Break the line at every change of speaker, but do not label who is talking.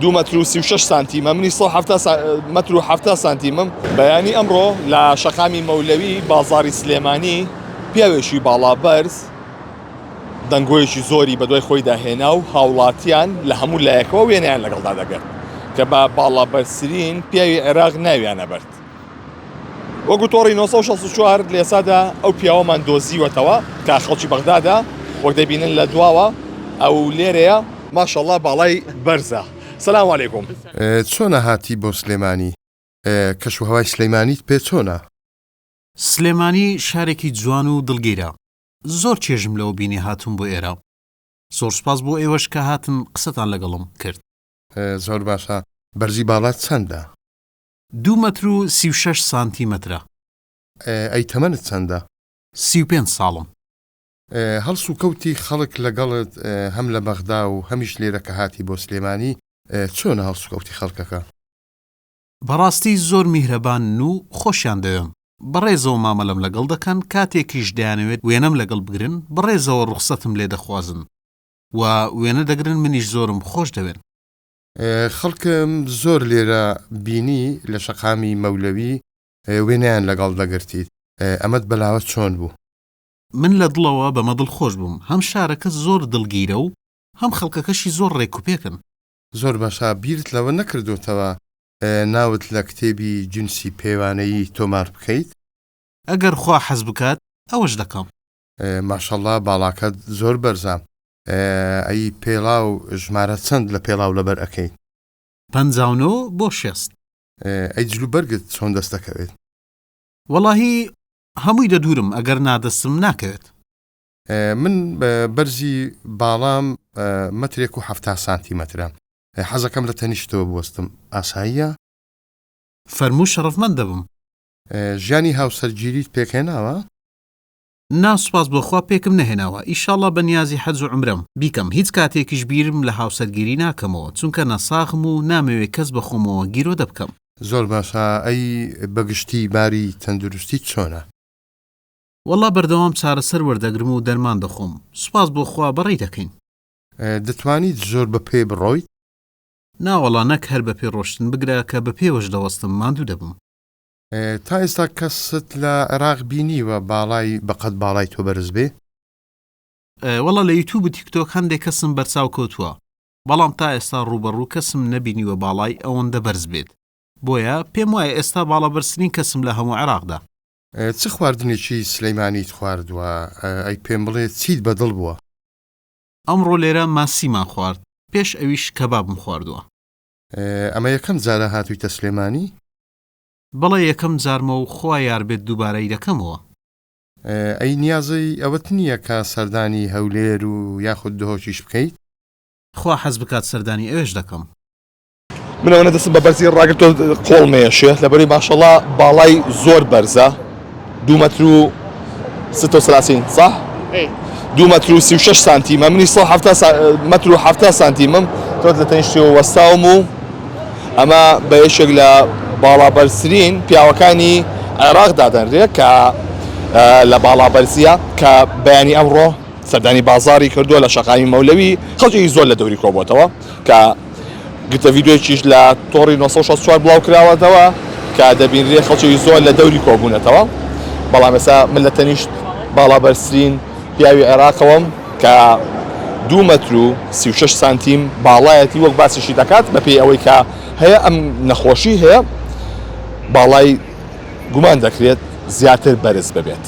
دوو مەتر و 36 سانتیمە منی 170 مەتر و 70 سانتیمم. بەیانی ئەمڕۆ لە شەقامی مەولەوی بازاڕی سلێمانی پیاوێکی باڵا بەرز دەنگۆیەکی زۆری بەدوای خۆیدا هێنا و هاوڵاتیان لە هەموو لایەکەوە وێنەیان لەگەڵدا دەگرت کە بە باڵا بەرزترین پیاوی عێراق ناویان ئەبرد. وەکو تۆڕی 964 لە ئێستادا ئەو پیاوەمان دۆزیوەتەوە کە خەڵکی بەغدادە وەک دەبینن لە دواوە ئەو لێرەیە. ماشاءاللە باڵای بەرزە. سلام علیکم.
چۆنە هاتی بۆ سلێمانی؟ کەش و هەوای سلیمانیت پێ چۆنە؟
سلێمانی شارێکی جوان و دڵگیرە زۆر چێژم لەوە بینی هاتووم بۆ ئێرە زۆر سوپاس بۆ ئێوەش کە هاتن قسەتان لەگەڵم کرد.
زۆر باشە بەرزی باڵات چەندە؟
دوو مەتر و 36 سانتیمەترە.
ئەی تەمەنت چەندە؟
35 ساڵم.
هەڵسوکەوتی خەڵک لەگەڵت هەم لە بەغدا و هەمیش لێرە کە هاتی بۆ سلێمانی چۆنە هەڵسوکەوتی خەڵکەکە؟
بەڕاستی زۆر میهرەبانن و خۆشیان دەوێم، بەڕێزەوە مامەلەم لەگەڵ دەکەن، کاتێکیش دەیانەوێت وێنەم لەگەڵ بگرن بەڕێزەوە ڕوخسەتم لێ دەخوازن و وێنە دەگرن منیش زۆرم خۆش دەوێن.
خەڵکم زۆر لێرە بینی لە شەقامی مەولەوی وێنەیان لەگەڵ دەگرتیت ئەمەت بەلاوە چۆن بوو؟
من لە دڵەوە بەمە دڵخۆش بووم، هەم شارەکە زۆر دڵگیرە و هەم خەڵکەکەشی زۆر ڕێکوپێکن.
زۆر باشە بیرت لەوە نەکردۆتەوە ناوت لە کتێبی جنسی پێوانەیی تۆمار بکەیت؟
ئەگەر خوا حەز بکات ئەوەش دەکەم.
ماشەڵا باڵاکەت زۆر بەرزە ئەی پێڵاو ژمارە چەند لە پێڵاو لەبەر ئەکەیت؟
59 بۆ شێست.
ئەی جلوبەرگت چۆن دەست دەکەوێت؟
وەڵاهی هەمووی دەدوورم ئەگەر نا دەستم ناکەوێت.
من بەرزی باڵام مەترێک و 70 سانتیمەترە حەزەکەم لە تەنیشتەوە بوەستم ئاساییە؟
فەرموو شەڕەفمەند دەبم.
ژیانی هاوسەرگیریت پێکهێناوە؟
نا سوپاس بۆ خوا پێکم نەهێناوە ئیشاڵا بە نیازی حەج و عومرەم بیکەم هیچ کاتێکیش بیرم لە هاوسەرگیری ناکەمەوە چونکە نەساغم و نامەوێ کەس بە خۆمەوە گیرۆدە بکەم.
زۆر باشە ئەی بەگشتی باری تەندروستیت چۆنە؟
وەڵا بەردەوام چارەسەر وەردەگرم و دەرمان دەخۆم سوپاس بۆ خوا بەڕێی دەکەین.
دەتوانیت زۆر بە پێ بڕۆیت؟
ناوەڵا نەک هەر بە پێ ڕۆشتن بگرە کە بە پێوەش دەوەستم ماندوو دەبم.
تا ئێستا کەست لە عێراق بینیوە باڵای بەقەد باڵای تۆ بەرز بێ؟
وەڵا لە یوتوب و تیکتۆک هەندێک کەسم بەرچاو کەوتووە بەڵام تا ئێستا ڕووبەڕوو کەسم نەبینیوە باڵای ئەوەندە بەرز بێت بۆیە پێم وایە ئێستا باڵابەرزترین کەسم لە هەموو عێراقدا.
چ خواردنێکی سلیمانیت خواردووە؟ ئەی پێم بڵێ چیت بە دڵ بووە؟
ئەمڕۆ لێرە ماسیمان خوارد، پێش ئەویش کەبابم خواردووە.
ئەمە یەکەم جارە هاتوویتە سلێمانی؟
بەڵێ یەکەم جارمە و خوا یار بێت دووبارەی دەکەمەوە.
ئەی نیازی ئەوەت نییە کە سەردانی هەولێر و یاخود دهۆکیش بکەیت؟
خوا حەز بکات سەردانی ئەوێش دەکەم.
من ئەوەنە دەستم بە بەرزی ڕاگرتووە قۆڵ مەیەشێ لەبەرەی ماشەڵا باڵای زۆر بەرزە دوو مەتر و ستە و سلاسین صح؟ دوو مەتر و 36 سانتیمە منی 170 مەتر و 70 سانتیمم تۆت لە تەنیشتەوە وەستاوم و ئەمە بە یەکێک لە باڵا بەرزترین پیاوەکانی عێراق دادەنرێت کە لە باڵا بەرزیە کە بەیانی ئەمڕۆ سەردانی بازاری کردووە لە شەقامی مەولەوی خەڵکی زۆر لە دەوری کۆبووەتەوە کە گرتە ڤیدیۆیەکیش لە تۆڕی 964 بڵاو کراوەتەوە کە دەبینرێ خەڵکی زۆر لە دەوری کۆبوونەتەوە بەڵام ئێستا من لە تەنیشت باڵا بەرزترین پیاوی عێراقەوەم کە دوو مەتر و 36 سانتیم باڵایەتی وەک باسیشی دەکات بەپێی ئەوەی کە هەیە ئەم نەخۆشی هەیە باڵای گومان دەکرێت زیاتر بەرز ببێت.